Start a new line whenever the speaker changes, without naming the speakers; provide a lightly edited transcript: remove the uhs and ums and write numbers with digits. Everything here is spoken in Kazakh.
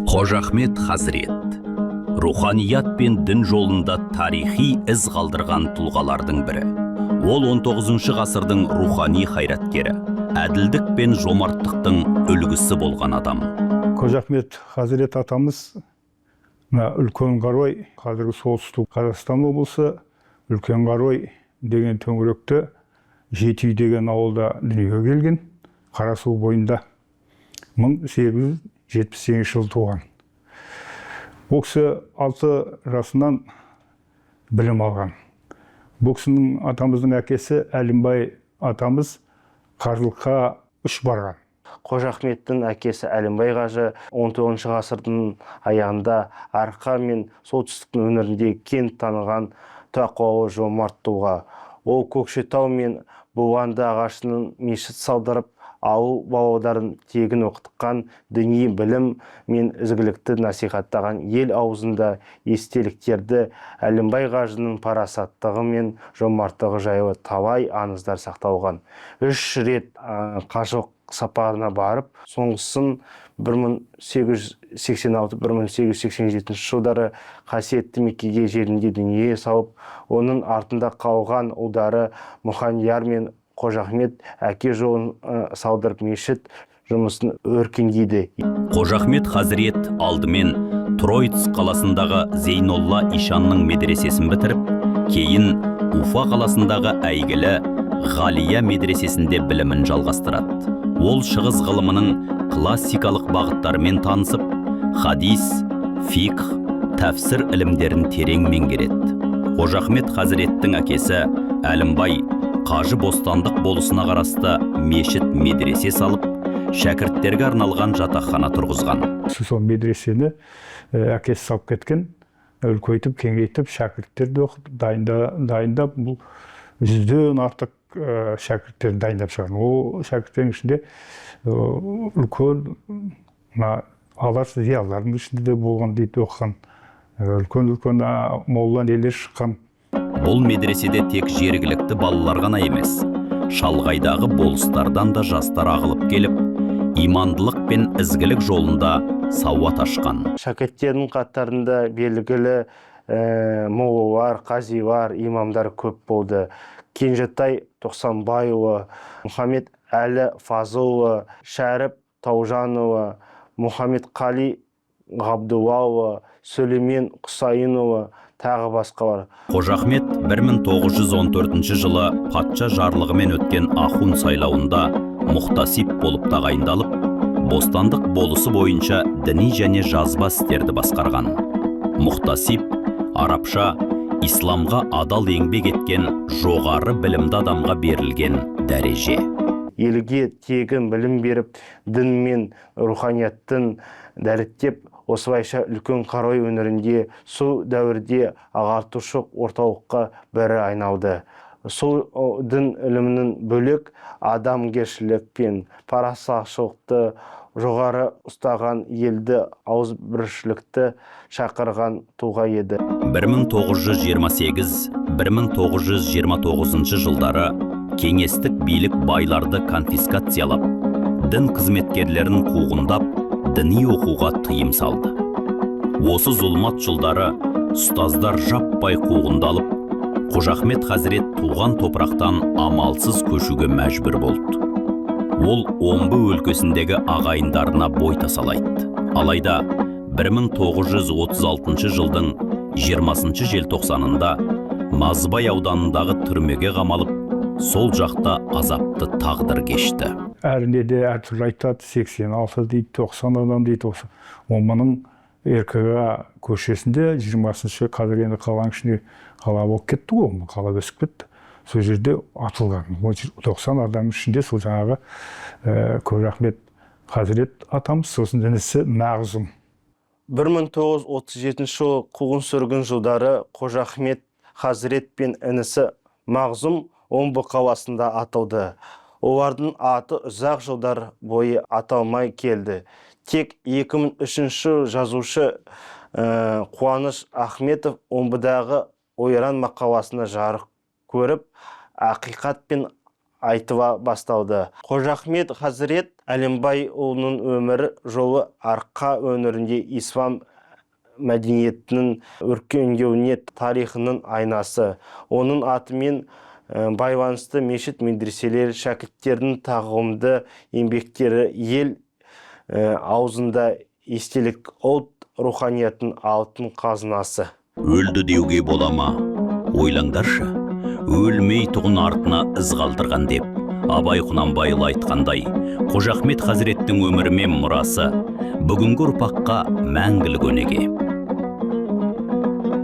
Қожа Ахмет хазірет – руханият пен дін жолында тарихи із қалдырған тұлғалардың бірі. Ол 19 ғасырдың рухани қайраткері, әділдік пен жомарттықтың үлгісі болған адам.
Қожа Ахмет хазірет атамыз мына Үлкен Қарой, қазіргі Солтүстік Қазақстан облысы, Үлкен Қарой деген төңіректе, Жеті үй деген ауылда дүниеге келген. Қарасу бойында 1878 жылы туған. Бұл кісі 6 жасынан білім алған. Бұл кісінің, атамыздың әкесі Әлімбай атамыз қажылыққа үш барған.
Қожа Ахметтің әкесі Әлімбай қажы 19 ғасырдың аяғында Арқа мен Солтүстіктің өңірінде кең таныған тақуалы, жомарт тұлға. Ол Көкшетау мен Бұланды ағашының мешіт салдырып, ауыл балаларын тегін оқытқан, діни білім мен ізгілікті насихаттаған. Ел аузында естеліктерді Әлімбай қажының парасаттығы мен жомарттығы жайлы талай аңыздар сақталған. Үш рет қажылық сапарына барып, соңғысын 1886-1887 жылдары қасиетті Меккеге жерінде дүние салып, оның артында қалған ұлдары Мұханияр мен Қожа Ахмет әке жолын салдырып, мешіт жұмысын өркендейді.
Қожа Ахмет хазірет алдымен Троицк қаласындағы Зейнолла ишанның медресесін бітіріп, кейін Уфа қаласындағы әйгілі Ғалия медресесінде білімін жалғастырады. Ол шығыс ғылымының классикалық бағыттарымен танысып, хадис, фикх, тәфсір ілімдерін терең меңгереді. Қожа Ахмет хазіреттің әкесі Әлімбай қажы Бостандық болысына қарасты мешіт, медресе салып, шәкірттерге арналған жатақхана тұрғызған.
Сол медресені әкесі салып кеткен, үлкейтіп, кеңейтіп, шәкірттерді оқытып, дайындап, бұл 100-ден артық шәкірттерін дайындап шығарған. Ол шәкірттердің ішінде үлкен мына Алаш зиялыларының ішінде де болған дейді оқыған. Үлкен үлкен молла нелер шыққан.
Бұл медреседе тек жергілікті балалар ғана емес, шалғайдағы болыстардан да жастар ағылып келіп, имандылық пен ізгілік жолында сауат ашқан.
Шәкірттердің қатарында белгілі моллалар, қазилар, имамдар көп болды: Кенжетай Тоқсанбайұлы, Мұхаммед Әлі Фазылұлы, Шәріп Таужанұлы, Мұхаммедқали Ғабдуллаұлы, Сүлеймен Құсайынұлы, тағы басқалар.
Қожа Ахмет 1914 жылы патша жарлығымен өткен ахун сайлауында мұхтасип болып тағайындалып, Бостандық болысы бойынша діни және жазба істерді басқарған. Мұхтасип – арабша, исламға адал еңбек еткен жоғары білімді адамға берілген дәреже.
Елге тегін білім беріп, дін мен руханияттың дәріптеп, осылайша Үлкен Қарой өңірінде сол дәуірде ағартушылық орталыққа бірі айналды. Сол дін ілімінің бөлек, адамгершілік пен парасатшылықты жоғары ұстаған, елді ауызбіршілікті шақырған тұлға еді.
1928-1929 жылдары кеңестік билік байларды конфискациялап, дін қызметкерлерін қуғындап, діни оқуға тыйым салды. Осы зұлмат жылдары ұстаздар жаппай қуғындалып, Қожа Ахмет хазірет туған топырақтан амалсыз көшуге мәжбүр болды. Ол Омбы өлкесіндегі ағайындарына бой тасалайды. Алайда 1936 жылдың 20 желтоқсанында Мазыбай ауданындағы түрмеге қамалып, сол жақта азапты тағдыр кешті.
Әр неде әртүрлі айтады: 86 дейді, 90 адам дейді. Осы Омбының РКГ көшесінде 20-шы, қазір енді қаланың ішінде қала болып кетті ғой, Омбы қала өсіп кетті, сол жерде атылған. 90 адамның ішінде сол жаңағы Қожа Ахмет хазірет атамыз, сосын інісі Мағзұм.
1937 жылы қуғын сүргін жылдары Қожа Ахмет хазірет пен інісі Мағзұм Омбы қаласында атылды. Олардың аты ұзақ жылдар бойы аталмай келді. Тек 2003 жазушы Қуаныш Ахметов «Омбыдағы ойран» мақаласында жарық көріп, ақиқат пен айтыла басталды. Қожа Ахмет хазірет Әлімбайұлының өмір жолы Арқа өңірінде ислам мәдениетінің өркендеуіне тарихының айнасы. Оның атымен байланысты мешіт, медреселер, шәкірттердің тағылымды еңбектері ел аузында естелік, ұлт руханиятының алтын қазынасы.
Өлді деуге бола ма? Ойлаңдаршы, өлмей тұғын артына із қалдырған деп Абай Құнанбайұлы айтқандай, Қожа Ахмет хазіреттің өмірі мен мұрасы бүгінгі ұрпаққа мәңгілік өнеге.